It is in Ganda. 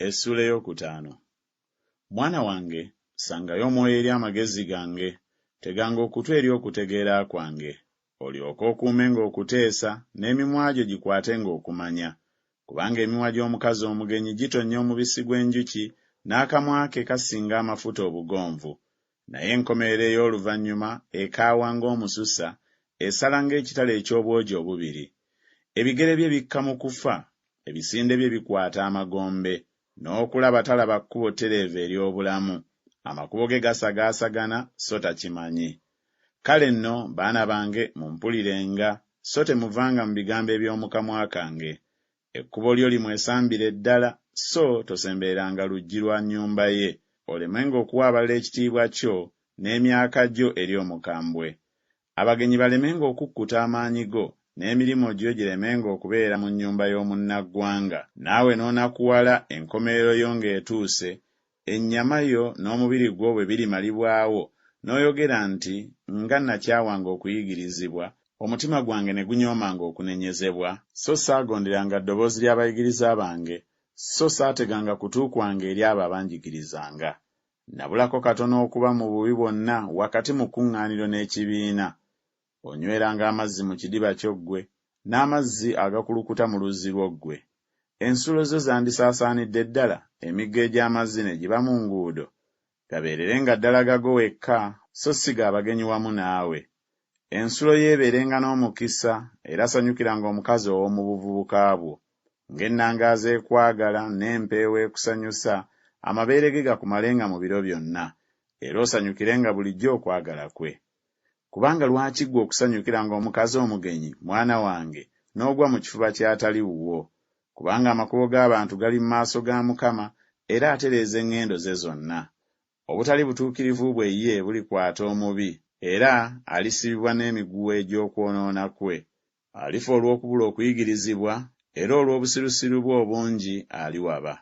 Essuula ey'okutaano. Mwana wange, ssangayo omwoyo eri amagezi gange, teganga okutu eri okutegeera kwange, olyoke okuumenga okuteesa, n'emimwa gyo gikwatenga okumanya. Kubanga emimwa gy'omukazi omugenyi gitonnya omubisi gw'enjuki, n'akamwa ke kasinga amafuta obugonvu. Naye enkomerero ey'oluvannyuma ekaawa ng'omususa, esala ng'ekitala eky'obwogi obubiri. Ebigere bye bikka mu kufa, ebisinde bye bikwata amagombe. N'okulaba talaba kkubo ttereevu ery'obulamu, amakubo ge gasagaasagana so takimanyi. Kale nno, baana bange, mumpulirenga, so temuvanga mu bigambo eby'omu kamwa kange. Ekkubo lyo limwesambire ddala, so tosembereranga luggi lwa nnyumba ye, olemenga okuwa abalala ekitiibwa kyo, n'emyaka gyo eri omukambwe. Abagenyi balemenga okukkuta amaanyi go, n'emirimu gyo giremenga okubeera mu nnyumba y'omunnaggwanga. Naawe n'onakuwala, enkomerero yo ng'etuuse, ennyama yo n'omubiri gwo bwe birimalibwawo, n'oyogera nti Nga nakyawanga okuyigirizibwa, omutima gwange ne gunyoomanga okunenyezebwa, so saagonderanga ddoboozi ly'abayigiriza bange, so saateganga kutu kwange eri abo abanjigirizanga! Nabulako katono okuba mu bubi bwonna wakati mu kkuŋŋaaniro n'ekibiina. Onyweranga amazzi mu kidiba kyo ggwe, n'amazzi agakulukuta mu luzzi lwo ggwe? Ensulo zo zandisaasaanidde ddala, emigga egy'amazzi ne giba mu nguudo? Gabeererenga ddala gago wekka, so si ga bagenyi wamu naawe. Ensulo yo ebeerenga n'omukisa, era sanyukiranga omukazi ow'omu buvubuka bwo. Ng'ennangaazi ekwagala n'empeewo ekusanyusa, amabeere ge gakumalenga mu biro byonna, era osanyukirenga bulijjo okwagala kwe. Kubanga lwaki ggwe okusanyukiranga omukazi omugenyi, mwana wange, n'ogwa mu kifuba ky'atali wuwo? Kubanga amakubo g'abantu gali mu maaso ga Mukama, era atereeza eŋŋendo ze zonna. Obutali butuukirivu bwe ye bulikwata omubi, era alisibibwa n'emiguwa egy'okwonoona kwe. Alifa olw'okubula okuyigirizibwa, era olw'obusirusiru bwe obungi aliwaba.